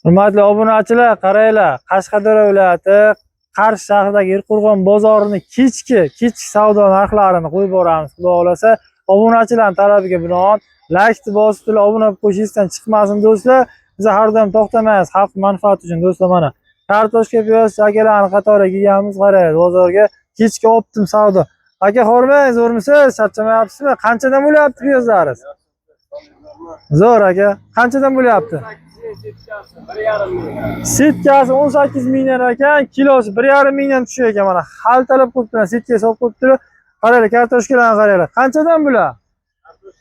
Hurmatli obunachilar, qaranglar, Qashqadaryo viloyati Qarshi shahridagi Erqo'rg'on bozorini kechki savdo narxlarini qo'yib boramiz. Xudo xolasa, obunachilarning talabiga binoan laykni bosib turib obuna bo'lib qo'yishingizdan chiqmasin do'stlar. Biz har doim to'xtamaymiz xalq manfaati uchun do'stlar mana. Kartoshka, piyoz akalarni qatoriga kelganmiz, qaranglar, bozorga kechki optim savdo. Aka hormang, zo'rmisiz? Charchamayapsizmi? Qanchadan bo'lyapti piyozlaringiz? Zo'r aka. Qanchadan bo'lyapti? Setkasi 18 mingdan ekan, kilosi 1,5 mingdan tushar ekan mana. Xaltalab qo'yib turgan, setka solib qo'yib turib, qaranglar, kartoshkalarni qaranglar. Qanchadan bular?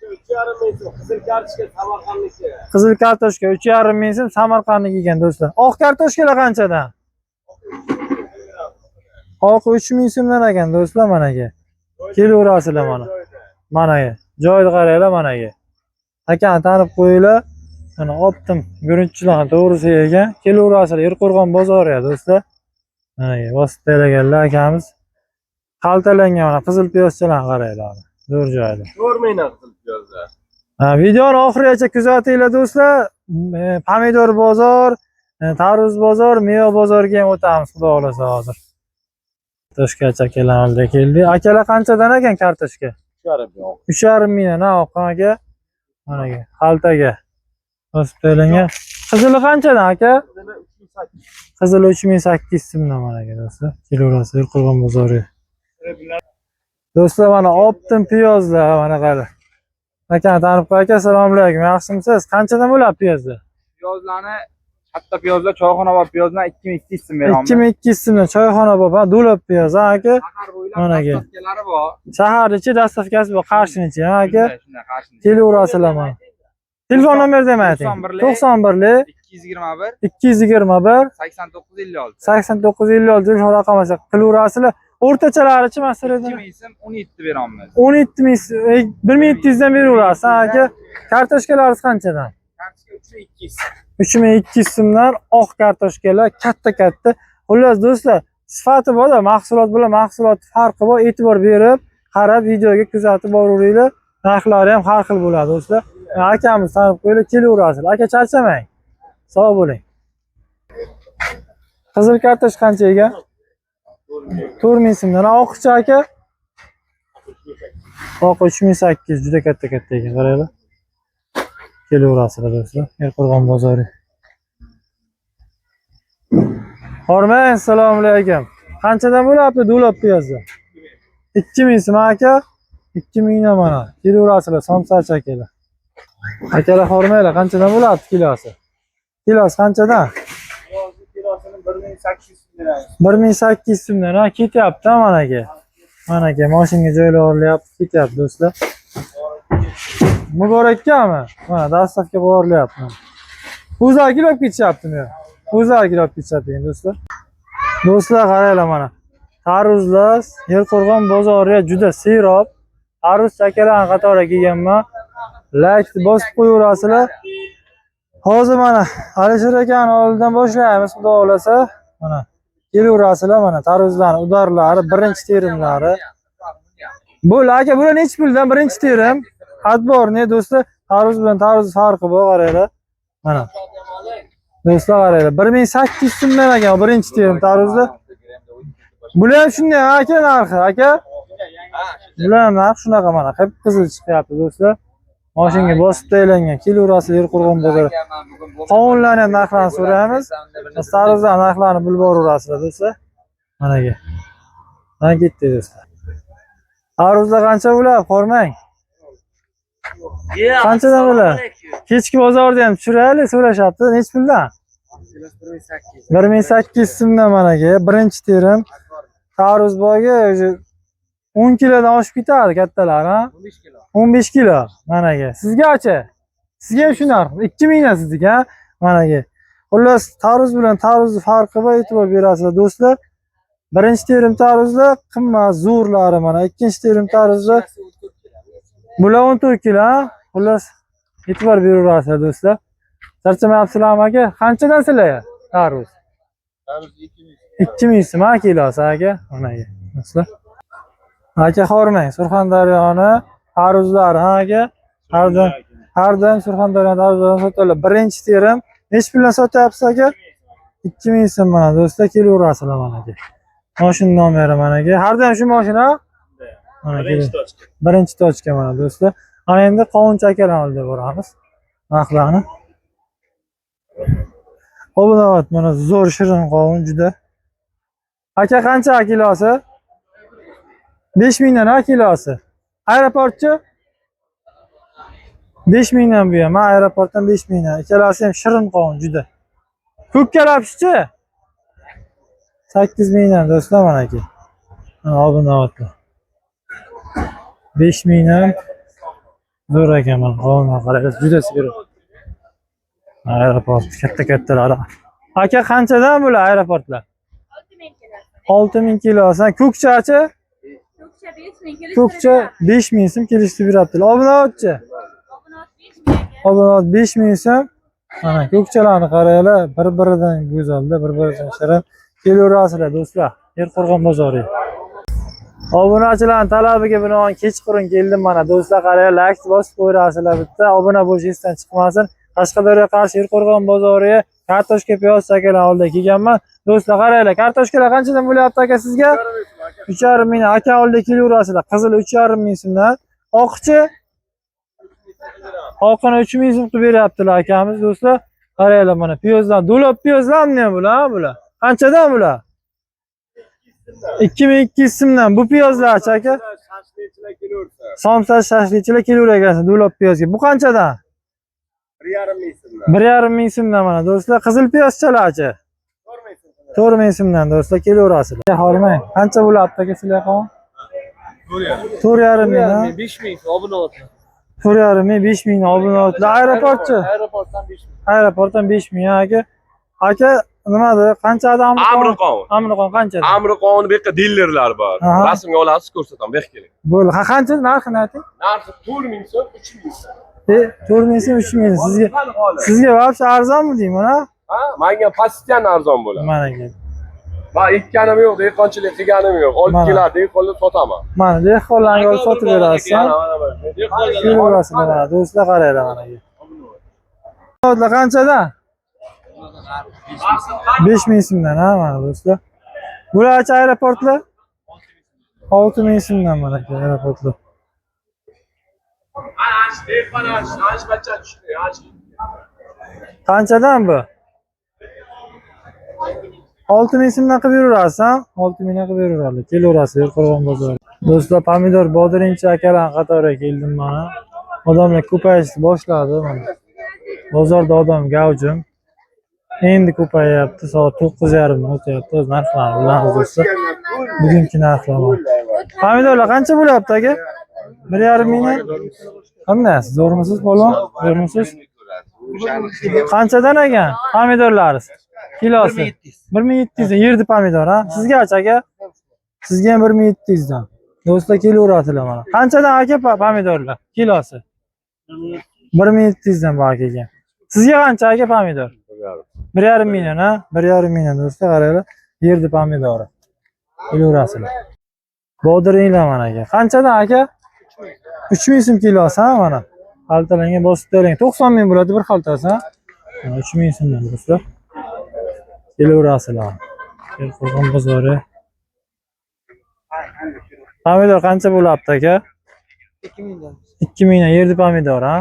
3,5 ming so'm, qizil kartoshka Samarqandniki. Qizil kartoshka 3,5 ming so'm Samarqandniki ekan do'stlar. Oq kartoshkalar qanchadan? Oq 3 ming so'mdan ekan do'stlar mana aka. Kelaverasizlar mana. Mana aka. Joyni qaranglar mana aka. Akani tanib qo'yinglar. Mana optim guruchchilarni to'g'risi ekan. Kelaverasizlar Erqo'rg'on bozori ya do'stlar. Mana aka, bosib taylaganlar akamiz. Xaltalangan mana qizil piyozchalarni qaranglar. Zo'r joyda. 4 mingdan qizil piyozlar. Ha, videoni oxirigacha kuzatinglar do'stlar. Pomidor bozor, tarvuz bozor, meva bozoriga ham o'tamiz xudo xolasa hozir. Kartoshkachi akalar oldiga keldik. Akalar qanchadan ekan kartoshka? 3,5 ming. 3,5 mingdan ha, oq aka. Mana aka, xaltaga bosib taylangan. Qizili qanchadan aka? Qizili 3800 so'mdan mana aka do'stlar. Kelaverasiz Qo'rg'on bozoriga. Do'stlar mana optim piyozlar mana qara. Akani tanib qo'y aka, assalomu alaykum. Yaxshimisiz? Qanchadan bo'ladi piyozlar? Piyozlarni katta piyozlar choyxona piyozdan 2200 so'm beraman. 2200 so'mdan choyxona bor, ha, do'lab piyoz, ha aka. Shahar bo'ylab Mana aka. доставка lari bor. Shahar ichi доставка si bor, Qarshinichi, ha aka. Shunday, shunday Qarshini. Kelaverasizlar mana. Telefon nomerini ham ayting. 91 91 221 221 89 56. 89 56 telefon raqami qilaverasizlar. O'rtachalarichi masalan 2000 so'm 17 beramiz. 17 ming, 1700 dan beraverasiz, ha aka. Kartoshkalaringiz qanchadan? Kartoshka 3200. 3200 so'mdan oq kartoshkalar katta-katta. Xullas do'stlar, sifati bor-da, mahsulot bilan mahsulot farqi bor. E'tibor berib, qarab videoga kuzatib boraveringlar. Narxlari ham har xil bo'ladi do'stlar. Akamiz tanib qo'yinglar, kelaverasizlar. Aka charchamang. Sog' bo'ling. Qizil kartoshka qancha ekan? 4000 so'mdan. Oqchi aka? Oq 3800 juda katta-katta ekan, qaranglar. Kelaverasizlar do'stlar. Erqo'rg'on bozori. Hormang, assalomu alaykum. Qanchadan bo'lyapti do'lab piyozlar? 2000 so'm aka. 2000 dan mana. Kelaverasizlar, somsachi akalar. Akalar hormanglar, qanchadan bo'lyapti kilosi? Kilosi qanchadan? Piyozni kilosini 1800 so'm beramiz. 1800 so'mdan ha ketyapti ha mana aka. Mana aka mashinga joylab olinyapti, ketyapti do'stlar. Muborakkami? Mana доставка borilyapti. O'zlari kelib ketishyaptimi? O'zlari kelib ketishyapti ekan do'stlar. Do'stlar qaranglar mana. Tarvuzlar Yerqo'rg'on bozoriga juda serob. Tarvuz akalarning qatoriga kelganman. Like bosib qo'yaverasizlar. Hozir mana Alisher akani oldidan boshlaymiz, xudo xolasa. Mana kelaverasizlar mana tarvuzlarning udarlari, birinchi terimlari. Bo'ldi aka, bular nechi puldan birinchi terim? Отборный do'stlar, tarvuz bilan tarvuz farqi bor, qaranglar. Mana. Do'stlar qaranglar, 1800 so'mdan ekan birinchi terim tarvuzlar. Bular ham shunday aka narxi, aka. Bular ham narxi shunaqa mana, qip qizil chiqyapti do'stlar. Mashinga bosib taylangan, kelaverasizlar Yerqo'rg'on bozori. Qovunlarni ham narxlarini so'raymiz. Tarvuzlar narxlarini bilib boraverasizlar do'stlar. Mana aka. Mana ketdi do'stlar. Tarvuzlar qancha bo'ladi, qo'rmang. Qanchadan bo'ladi? Kechki bozorda ham tushiraylik, so'rashyapti. Nechi puldan? 1800 so'mdan mana aka. Birinchi terim. Tarvuz boyga o'zi 10 kilodan oshib ketadi kattalar, ha? 15 kilo. 15 kilo. Mana aka. Sizgachi? Sizga ham shu narx. 2000 dan sizniki, ha? Mana aka. Xullas, tarvuz bilan tarvuzni farqi bor, e'tibor berasizlar do'stlar. Birinchi terim tarvuzlar qimmat, zo'rlari mana. Ikkinchi terim tarvuzlar bular 14 kilo, ha? Xullas, e'tibor beraverasizlar do'stlar. Charchamayapsizlarmi aka? Qanchadan sizlar tarvuz? Tarvuz 2000. 2000 so'm ha kilosi aka. Mana aka. Do'stlar. Aka hormang, Surxondaryoni tarvuzlari ha aka. Har doim Surxondaryo tarvuzlarini sotiladi. Birinchi terim Nechi puldan sotyapsiz aka? 2000 so'm mana do'stlar, kelaverasizlar mana aka. Mashina nomeri mana aka. Har doim shu mashina? Mana Birinchi tochka. Birinchi tochka mana do'stlar. Ana endi qovunchi akalar oldiga boramiz. Narxlarni. Obunovat mana zo'r shirin qovun juda. Aka qancha kilosi? 5000 dan ha kilosi. Aeroportchi? 5000 dan bu ham, ha aeroportdan 5000 dan. Ikkalasi ham shirin qovun juda. Ko'k kalapishchi? 8000 dan do'stlar mana aka. Mana obunavatlar. 5000 dan zo'r ekan mana qovunlar qaranglar juda sigir. Aeroport katta kattalari. Aka qanchadan bular aeroportlar? 6000 kilo. 6000 kilosi. Ko'kchachi? Ko'kcha 5000 kilo. Ko'kcha 5000 so'm kelishtirib beradilar. Obunavotchi? Obunot 5000 aka. Obunavot 5000 so'm. Mana ko'kchalarni qaranglar, bir-biridan go'zalda, bir-biridan shirin. Kelaverasizlar do'stlar. Yerqo'rg'on bozori. Obunachilarning talabiga binoan kechqurun keldim mana do'stlar qaranglar, like bosib qo'yasizlar bitta, obuna bo'lish esdan chiqmasin. Qashqadaryo Qarshi Yerqo'rg'on bozoriga kartoshka piyoz akalar oldiga kelganman. Do'stlar qaranglar, kartoshkalar qanchadan bo'lyapti aka sizga? 3,5 ming aka oldiga kelaverasizlar. Qizil 3,5 ming so'mdan. Oqchi oqini 3 ming so'm qilib beryaptilar akamiz do'stlar. Qaranglar mana piyozlar, do'lab piyozlarmi bular, ha bular? Qanchadan bular? 2200 so'mdan. Bu piyozlarchi aka? Shashlikchilar kelaversa. Somsa shashlikchilar kelaverar ekansiz do'lab piyozga. Bu qanchadan? 1,5 ming so'mdan. 1,5 ming so'mdan mana do'stlar. Qizil piyozchalarchi? 4 ming so'mdan. 4 ming so'mdan do'stlar kelaverasizlar. Hormang. Qancha bo'lyapti aka sizlar qovun? 4,5 ming. Ha? 5 ming obunotlar. 4,5 ming, 5 ming obunotlar. Aeroportchi? Aeroportdan 5 ming. Aeroportdan 5 ming aka. Aka nimada? Qancha odam? Amriqon. Amriqon qancha? Amriqonni bu yoqqa dilerlar bor. Aha. Rasmga olasiz, ko'rsataman. Bu yoqqa keling. Bo'ldi. Ha qancha narxini ayting? Narxi 4 ming so'm, 3 ming so'm. 4 ming so'm, 3 ming sizga. Sizga вообще arzonmi deyman ha? Ha, menga pastdan arzon bo'ladi. Mana aka. Men ekkanim yo'q, dehqonchilik qilganim yo'q. Olib Mana. keladi, dehqonlar sotaman. Mana dehqonlarga olib sotib berasiz. Mana, mana, mana. Dehqonlar. Kelaverasizlar mana do'stlar qaranglar mana aka. Do'stlar qanchadan? 5 ming so'mdan ha mana do'stlar. Bularchi aeroportlar? 6 ming so'mdan mana aka aeroportlar. Ana, dehqon, ana, bacha tushdi, ana. Qanchadan bu? 6 ming so'mdan qilib beraverasiz, ha? 6 mingdan qilib beraveradi. Kelaverasiz Yerqo'rg'on bozoriga. Do'stlar, pomidor, bodringchi akalar qatoriga keldim mana. Odamlar ko'payishni boshladi mana. Bozorda odam gavjum. Endi ko'payyapti. Soat 9:30 dan o'tyapti. O'z narxlarni bilamiz do'stlar. Bugungi narxlar mana. Pomidorlar qancha bo'lyapti aka? 1,5 mingdan. Qanday? Zo'rmisiz polvon? Zo'rmisiz? Qanchadan ekan pomidorlaringiz? Kilosi. 1700 dan yerdi pomidor ha? Sizgachi aka? Sizga ham 1700 dan. Do'stlar kelaveradilar mana. Qanchadan aka pomidorlar kilosi? 1700 dan bor aka. Sizga qancha aka pomidor? 1,5 mingdan ha? 1,5 mingdan do'stlar qaranglar. Yerdi pomidori. Kelaverasizlar. Bodringlar mana aka. Qanchadan aka? 3000 so'm kilosi ha mana. Xaltalarga bosib bering. 90 ming bo'ladi bir xaltasi ha. Mana 3000 so'mdan do'stlar. Kelaverasizlar. Qo'rg'on bozori. Pomidor qancha bo'lyapti aka? 2000 dan. 2000 dan yerdi pomidor ha.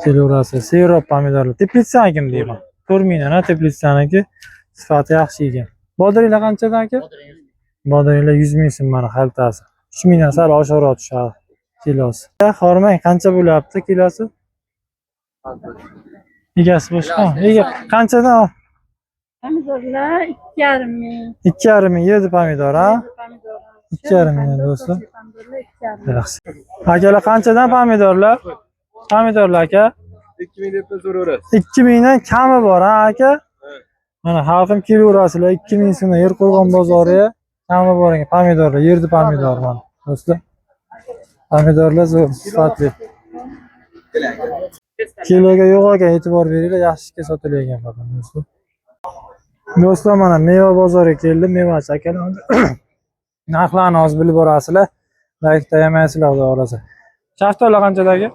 Kelaverasiz. Sevrop pomidorlar. Teplitsani kim deyman? 4000 dan ha teplitsaniki. Sifati yaxshi ekan. Bodringlar qanchadan aka? Bodringlar 100 ming so'm mana xaltasi. 3000 dan sal oshiqroq tushadi kilosi. Hormang qancha bo'lyapti kilosi? Egasi boshqa. Ega qanchadan? Pomidorlar 2,5 ming. 2,5 ming yerdi pomidor ha? Pomidor. 2,5 ming do'stlar. Pomidorlar 2,5 ming. Yaxshi. Akalar qanchadan pomidorlar? Pomidorlar aka 2 ming deb so'raverasiz. 2000 dan kami bor ha aka? Mana xalqim kelaverasizlar 2000 so'mdan Yerqo'rg'on bozoriga kami bor ekan pomidorlar, yerdi pomidor mana do'stlar. Pomidorlar zo'r, sifatli. Kiloga yo'q ekan, e'tibor beringlar, yaxshi sotilayotgan faqat do'stlar. Do'stlar mana meva bozoriga keldim, mevachi akalar. Narxlarni hozir bilib borasizlar. Like tayamaysizlar xudo xohlasa. Shaftoli qanchadagi?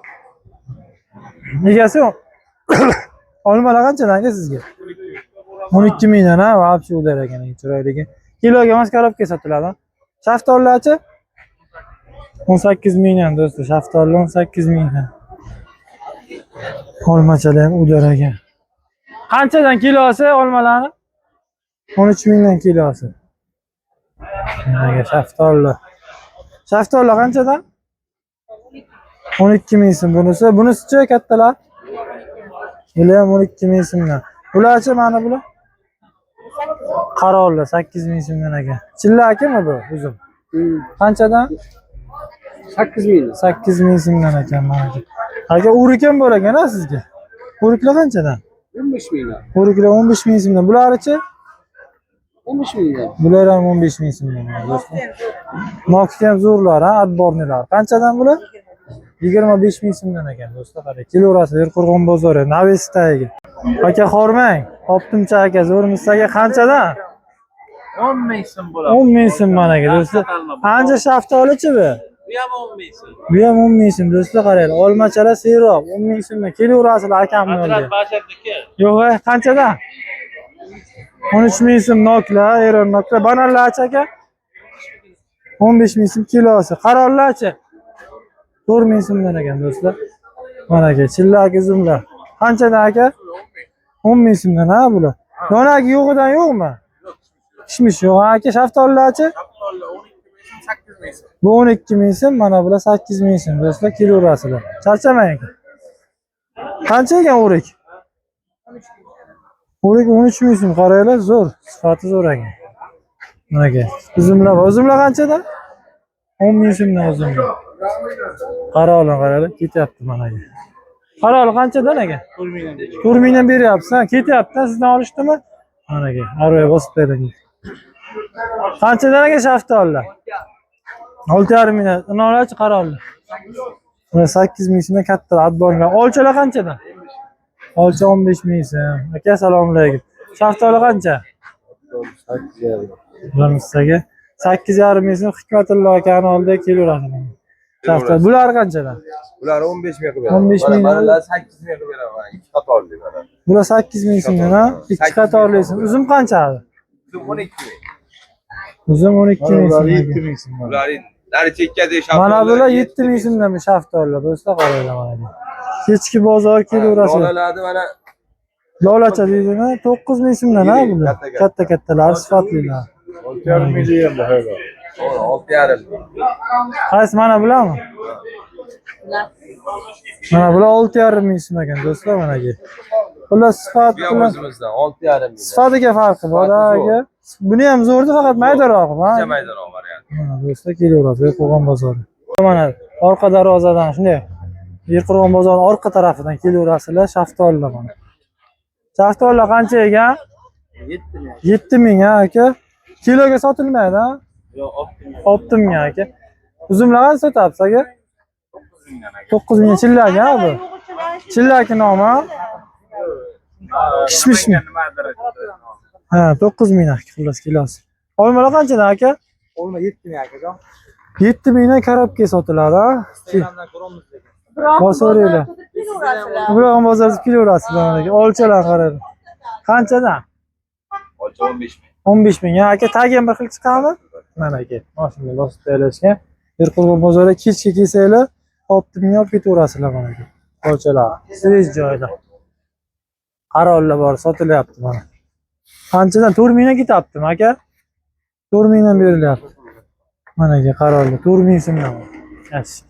Egasi yo'q. Olmalar qanchadan aka sizga? 12 mingdan ha, вообще ular ekan, chiroyli ekan. Kiloga emas, korobka sotiladi. Shaftolilarchi? 18 mingdan do'stlar, shaftoli 18 mingdan. Olmachalar ham ular ekan. Qanchadan kilosi olmalarni? 13 mingdan kilosi. Nimaga shaftoli? Shaftoli qanchadan? 12 ming so'm bunisi. Bunisichi kattalar? Bular ham 12 ming so'mdan. Bularchi mana bular? Qarollar 8 ming so'mdan ekan. Chilla akami bu uzum? Qanchadan? 8 ming. 8 ming so'mdan ekan mana bu. Aka o'rik ham bor ekan ha sizga. O'riklar qanchadan? 15 ming. O'riklar 15 ming so'mdan. Bularichi? 15 ming. Bular ham 15 ming so'mdan mana do'stlar. Nokta ham zo'rlar ha, отборный lar. Qanchadan bular? 25 ming so'mdan ekan do'stlar, qarang. Kilovrasi Yerqo'rg'on bozori, Navestdagi. Aka xormang. Optimcha aka, zo'rmisiz aka, qanchadan? 10 ming so'm bo'ladi. 10 ming so'm mana aka do'stlar. Qancha shaftolichi bu? Bu ham 10 ming so'm. Bu ham 10 ming so'm do'stlar, qaranglar. Olmachalar siyroq 10 ming so'mdan kelaverasizlar akamni oldiga. Basharniki. Yo'q, qanchadan? 13 ming so'm noklar, Eron noklar. Bananlarchi aka? 15 ming so'm kilosi. Qarollarchi? 4 ming so'mdan ekan do'stlar. Mana aka, chillak uzumlar. Qanchadan aka? 10 ming so'mdan ha bular. Donagi yo'g'idan yo'qmi? Kishmish yo'q. Ha, aka shaftolilarchi? Bu 12 ming so'm, mana bular 8 ming so'm do'stlar, kelaverasizlar. Charchamang aka. Qancha ekan o'rik? O'rik 13 ming so'm, qaranglar, zo'r, sifati zo'r ekan. Mana aka, uzumlar bor. Uzumlar qanchadan? 10 ming so'mdan uzumlar. Qara olin, qaranglar, ketyapti mana aka. Qara olin qanchadan aka? 4 mingdan beryapsiz, ha, ketyapti, sizdan olishdimi? Mana aka, aravaga bosib bering. Qanchadan aka shaftolilar? 6,5 mingdan. Unorlarchi qara olin. Mana 8 ming so'mdan katta отборный lar. Olchalar qanchadan? Olcha 15 ming so'm. Aka, assalomu alaykum. Shaftoli qancha? 8,5. Aka. 8,5 ming so'm Hikmatullo akani oldiga kelaveradi. Shaftoli. Bular qanchadan? Bular 15 ming qilib beraman. 15 ming. Mana bular 8 ming qilib beraman. Ikki qatorli mana. Bular 8 ming so'mdan ha? Ikki qatorlisi. Uzum qancha? Uzum 12 ming. Uzum 12 ming so'm. Aka. Bular nari chekkadagi shaftolilar. Mana bular 7 ming so'mdan bu shaftolilar do'stlar, qaranglar mana bu. Kechki bozor kelaverasiz. Lolalarni mana Lolacha deydimi? 9 ming so'mdan ha bular. Katta-katta. Katta kattalar, sifatlilar. 6,5 ming. Qaysi mana bularmi? Mana bular 6,5 ming so'm ekan do'stlar, mana bu. Bular sifat Bu ham bilan o'zimizdan 6,5 ming. sifatiga farqi bor Sifati zo'r. aka. Buni ham zo'rdi, faqat maydaroq, ha. Ancha maydaroq variant. Mana do'stlar kelaverasiz Yerqo'rg'on bozori. Mana orqa darvozadan shunday Yerqo'rg'on bozorining orqa tarafidan kelaverasizlar, shaftolilar mana. Shaftolilar qancha ekan? 7 ming ha aka. Kiloga sotilmaydi ha? Yo'q, 6 ming aka. Uzumlar qancha sotyapsiz aka? 9 ming chillak ha bu. Chillaki nomi ha? Kishmishmi? Nimadir. Ha, 9 ming aka, xullas kilosi. Olmalar qanchadan aka? Olma 7 ming akajon. 7 mingdan korobka sotiladi ha? Instagramdan ko'ramiz lekin. Bosaveringlar. Ibrohim bozorda kelaverasizlar mana aka. Olchalar qarang. Qanchadan? Olcha 15 ming. 15 ming. Ha, aka, tagi ham bir xil chiqadimi? Mana aka, mana shunday bosib joylashgan. Yerqo'rg'on bozoriga kechga kelsanglar, 6 ming olib ketaverasizlar mana aka. Olchalar. Свеж joyda. Qarollar bor, sotilyapti mana. Qanchadan? 4 mingdan ketyaptimi aka? 4 mingdan berilyapti. Mana aka, qarollar 4 ming so'mdan. Yaxshi.